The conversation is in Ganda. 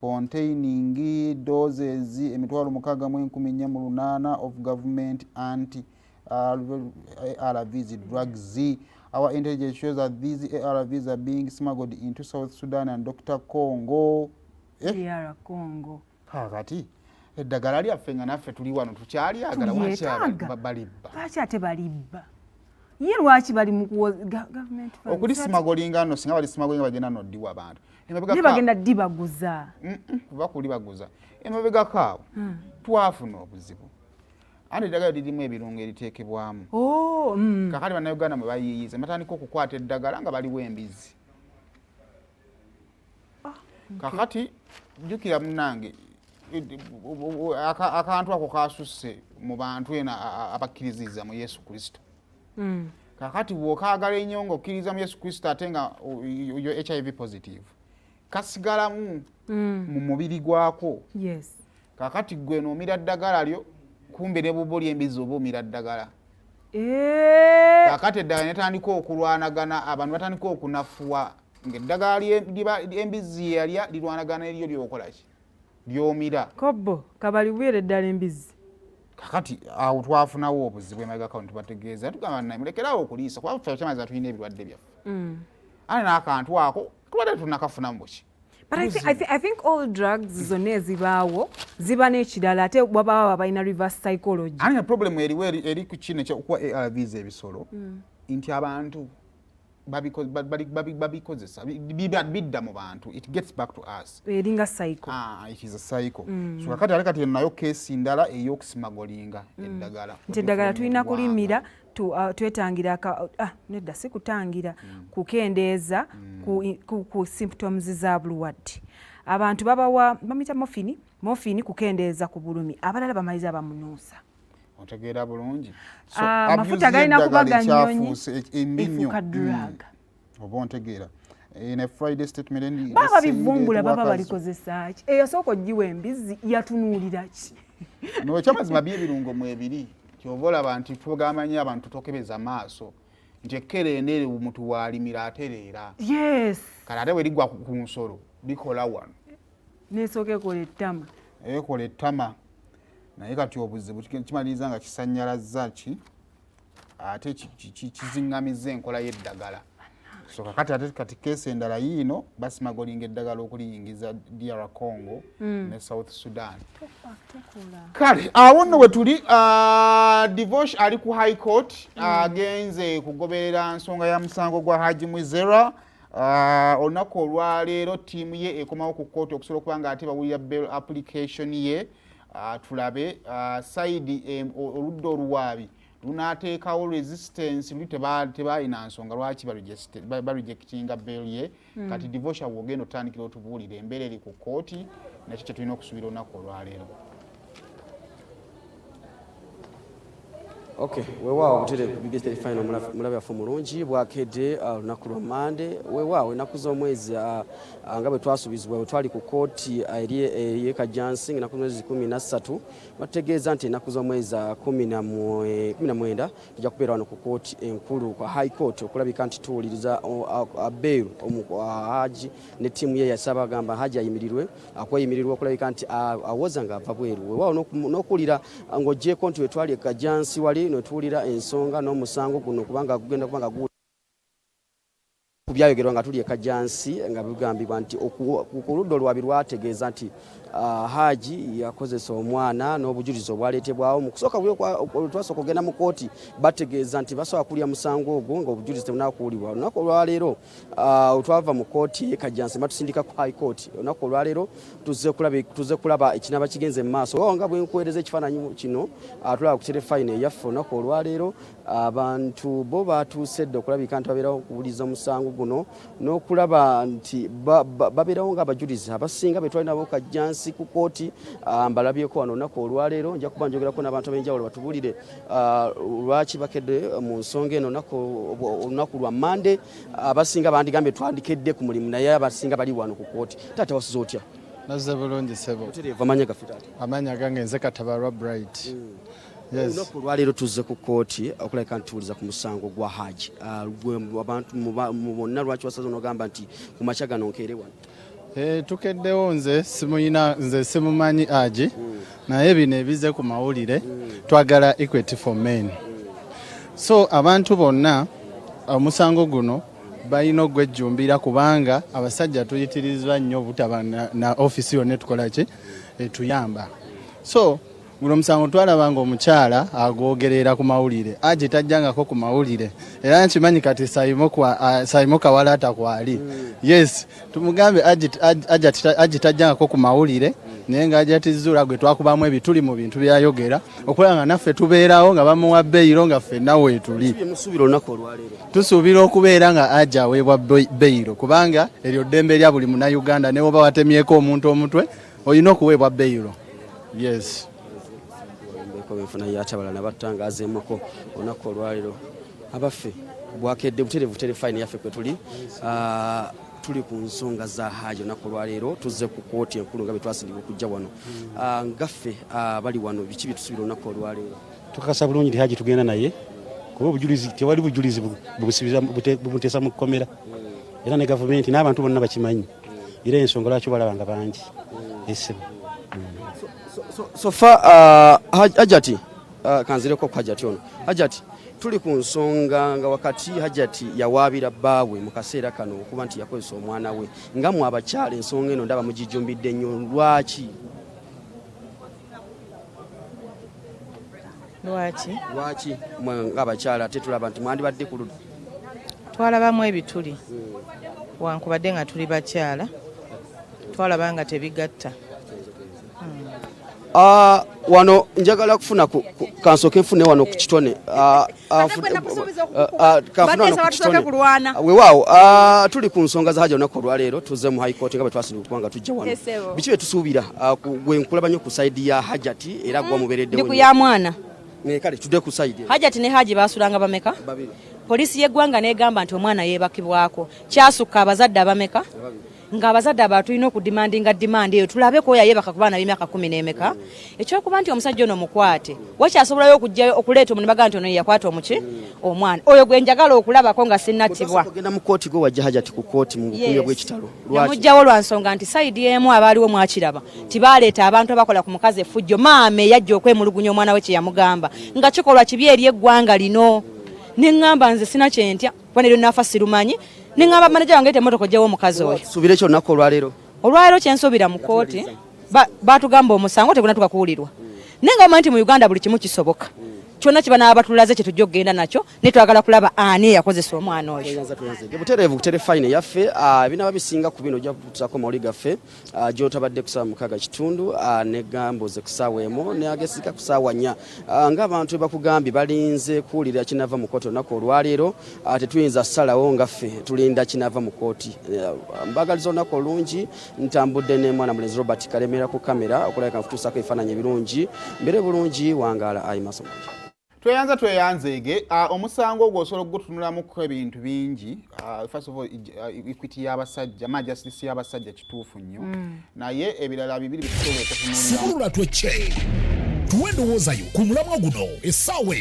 Containing doses 64,408 of government anti ARVs drugs. Our intelligence shows that these ARVs are being smuggled into South Sudan and Dr. Congo. Eh? DR Congo. Kakati eddagala lyaffe nga naffe tuli wano tukyalyagala, lwaki balibba? Lwaki ate balibba? Ye lwaki bali mu government? Okulismugglinga nno, singa balismugglinga bagenda noddiwa abantu. Naye bagenda dibaguza. Kuba kulibaguza. Emabegako awo twafuna obuzibu, anti eddagala lirimu ebirungo eriteekebwamu. Oh. Kakati Bannayuganda mwe bayiiyiza, batandika okukwata eddagala nga baliwo embizi. Kakati jjukira munange, akantu ako kasusse mu bantu eno abakkiririza mu Yesu Kristo. Kakati bw'okaagala ennyo ng'okkiririza mu Yesu Kristo, ate nga yo HIV positive, kasigalamu mu mubiri gwako. Kakati gwe noomira ddagala lyo, kumbe ne buba oli embizi oba omira ddagala. Kakati eddagala netandika okulwanagana, abantu batandika okunafuwa ng'eddagala embizi yalya lirwanagana eryo lyokolaki lyomira. Kobo kabaliwire eddala embizi. Kakati awo twafunawo obuzibu emabegako, ntubategeeza tugamba naye mulekerawo okuliisa, kuba ffe kyamaza tulina ebirwadde byaffe. Ate n'akantu ako tubadde tunakafunamu buki. But I think all drugs zonna ezibaawo ziba n'ekirala, ate wabaawo abalina reverse psychology. Ate ne problem eriwo eri ku kino ekyokuwa ARVs ebisolo, nti abantu babikozesa, bidda mu bantu, it gets back to us. Eringa cycle. Ah, it is a cycle. So kakati ate kati nayo case ndala ey'okusmugglinga eddagala. Nti eddagala tulina kulimira twetangira nedda si kutangira, kukendeeza ku symptoms za bulwadde. Abantu babawa bamita morphine, morphine kukendeeza ku bulumi, abalala bamaliza bamunuusa. Otegeera bulungi. So, amafuta galina kuba ga nnyonyi, embi nnyo. Efuuka drug. Oba ontegeera, ne Friday statement baba bivumbula, baba balikozesa ki? Eyasooka ogiwa embizzi yatunuulira ki? No, ekyamazima byebirungo mwebiri, kyova olaba nti tugamba nnyo abantu tokebeza maaso, nti ekkerenda ere omuntu waalimira atereera. Kale ate bwe ligwa ku nsolo likola wano. Nesooka ekola ettama. Ekola ettama, naye kati obuzibu kimaliriza nga kisanyalaza ki, ate kiziŋŋamiza enkola y'eddagala. So kakati ate kati case endala yiino, basmugglinga eddagala okuliyingiza DR Congo ne South Sudan. Kale awo nno we tuli. Divosh ali ku High Court, agenze kugoberera nsonga ya musango gwa Haji Mwizera. Olunaku olwaleero ttiimu ye ekomawo ku kooti okusobola okuba nga ate bawulira bail application ye. Tulabe side oludda oluwaabi lunaateekawo resistance luli tebalina nsonga lwaki barejectinga bail ye. Kati Divosha, wogenda otandikira otubuulira embeera eri ku kooti, nakyo kyetulina okusuubira olunaku olwaleero. Okay, weewaawo butereevu BBS Terefayina, omulabi waffe omulungi, bwakedde olunaku lwa Mande. Weewaawo ennaku z'omwezi nga bwe twasuubizibwa bwe twali ku kooti eri ey'e Kajjansi, ng'ennaku z'omwezi 13, batutegeeza nti ennaku z'omwezi 19 tujja kubeera wano ku kooti enkulu, ku High Court, okulabika nti tuwuliriza bail Haji ne ttiimu ye. Yasaba, agamba Haji ayimirirwe, akweyimirirwa okulabika nti awoza ng'ava bweru. Weewaawo n'okuwulira ng'oggyeko nti wetwali e Kajjansi wali ne tuwulira ensonga n'omusango guno, kubanga gugenda kuba nga ku byayogerwa nga tuli e Kajjansi, nga bigambibwa nti ku ludda olwabi lwategeeza nti Haji yakozesa omwana n'obujulizi obwaleetebwawo mu kusooka. Twasooka okugenda mu kooti, bategeeza nti basobola kulya musango ogwo nga obujulizi tebunakuwulibwa. Olunaku olwaleero twava mu kooti e Kajjansi, batusindika ku High Court. Olunaku olwaleero tuzze kulaba ekinaba kigenze mu maaso. Nga bwe nkuweereza ekifaananyi kino, tulaba ku terefayina eyaffe, olunaku olwaleero abantu bo batuuse dda okulabika nti babeerawo okuwuliriza omusango guno n'okulaba nti babeerawo ng'abajulizi abasinga be twali nabo Kajjansi ku kooti mbalabyeko wano olunaku olwaleero. Nja kuba njogerako n'abantu ab'enjawulo batubuulire lwaki bakedde mu nsonga eno olunaku lwa Mande. Abasinga bandigambye twandikedde ku mulimu, naye abasinga bali wano ku kooti. Taata, wasuze otya? Nazze bulungi, ssebo. Otereevu. Amanya gaffe, taata? Amanya gange nze Katabalwa Bright. Yes. Olunaku olwaleero tuzze ku kooti okulabika nti tuwuliza ku musango gwa Haji. Gwe abantu mu bonna lwaki wasaze onogamba nti ku makya gano nkeere wano? Tukeddewo nze simuyina, nze simumanyi Haji, naye bino ebize ku mawulire, twagala equity for men. So abantu bonna omusango guno balina ogwejjumbira, kubanga abasajja tuyitirizwa nnyo obutaba na ofisi yonna etukola ki etuyamba. So guno omusango twalaba nga omukyala agwogerera ku mawulire, Haji tajjangako ku mawulire, era nkimanyi kati Saimo Kawalata kwali. Yes, tumugambe Haji tajjangako ku mawulire, naye nga Hajati Zuula gwe twakubamu ebituli mu bintu byayogera, okulaba nga naffe tubeerawo nga bamuwa beyiro nga ffenna weetuli. Musuubira olunaku olwaleero? Tusuubira okubeera nga Haji aweebwa beyiro, kubanga eryo ddembe lya buli Munnayuganda. Ne woba watemyeko omuntu omutwe, olina okuweebwa beyiro. Yes. Mbeko benfuna yatabala nabatangazeemuko olunaku olwaleero. Abaffe, bwakedde butereevu terefayina yaffe kwe tuli. Tuli ku nsonga za Haji. Olunaku olwaleero tuzze ku kooti enkulu nga bwe twasindibwa okujja wano. Ngaffe bali wano, biki bye tusuubira olunaku olwaleero? Tukakasa bulungi nti Haji tugenda naye, kuba obujulizi, tewali bujulizi bumuteesa mu kkomera, era ne gavumenti n'abantu bonna bakimanyi, era ensonga lwaki balaba nga bangi esebo. So far, Hajati, kanzireko ku Hajati ono. Hajati, tuli ku nsonga nga wakati Hajati yawaabira bbaawe mu kaseera kano okuba nti yakozesa omwana we. Nga mwe abakyala, ensonga eno ndaba mugijumbidde nnyo, lwaki? Lwaki? Lwaki mwe ng'abakyala ate tulaba nti mwandibadde ku ludda? Twalabamu ebituli, wankubadde nga tuli bakyala, twalaba nga tebigatta. Wano njagala kufuna kansooke nfune wano ku kitone. Kanfune wano ku kitone. Weewaawo, tuli ku nsonga za Haji. Olunaku olwaleero tuzze mu High Court nga bwe twasindika okuba nga tujja wano. Biki bye tusuubira? Gwe nkulaba nnyo ku side ya Hajati, era gwe omubeereddewo. Ndi ku ya mwana. Kale tudde ku side. Hajati ne Haji basulanga bameka? Babiri. Poliisi y'eggwanga n'egamba nti omwana yeebakibwako. Kyasukka abazadde abameka? Ng'abazadde abalala tulina okudemandinga demand eyo, tulabeko oyo ayeebaka ku baana b'emyaka 10 n'emeka. Ekyokuba nti omusajja ono mukwate, wakyasobolayo okugjayo okuleeta omuntu baga nti ono ye yakwata omuki omwana oyo gwe njagala okulabako nga sinnattibwa. Ogenda mu kooti, gwe wajja Hajati ku kooti mu bukuumi obw'ekitalo. Lwaki? Namugjawo lwa nsonga nti side emu abaaliwo mwakiraba tibaleeta abantu abakola ku mukazi effujjo, maama eyajja okwemulugunya omwana we kye yamugamba nga kikolwa kibi eri eggwanga lino. Neŋŋamba nze sina kyentya, kuba neryo naafa sirumanyi. Neŋŋamba maneja wange emotoka ojjawo omukazi oyo. Suubira ekyo olunaku olwaleero? Olwaleero kyensuubira mu kooti, batugamba omusango tegunatuka kuwulirwa, naye nga bamanyi nti mu Uganda buli kimu kisoboka, kyonna kiba n'abatulaze kye tujja okugenda nakyo, naye twagala kulaba ani eyakozesa omwana oyo. Tweyanza, tweyanze butereevu ku terefayina yaffe. Ebinaba bisinga ku bino ojja kutusaako mawuli gaffe gy'otabadde ku ssaawa 6:15, ne gambuze ku ssaawa 1, ne agesika ku ssaawa 4. Ng'abantu bwe bakugambye, balinze kuwulira kinava mu kooti olunaku olwaleero. Tetuyinza kusalawo nga ffe tulinda kinava mu kooti. Mbagaliza olunaku olungi. Ntambudde ne mwana mulenzi Robert Kalemera ku kamera okulabika nkutuusako ebifaananyi ebirungi. Mbeere bulungi, wangaala ayi maaso mangi. Tweyanza, tweyanzeege. Omusango ogwo osobola okugutunulamuko ebintu bingi. First of all, equity y'abasajja ma justice y'abasajja kituufu nnyo, naye ebirala bibiri bitusobola okutunuliramu. Sumulula twecce, tuwe endowooza yo ku mulamwa guno essaawa.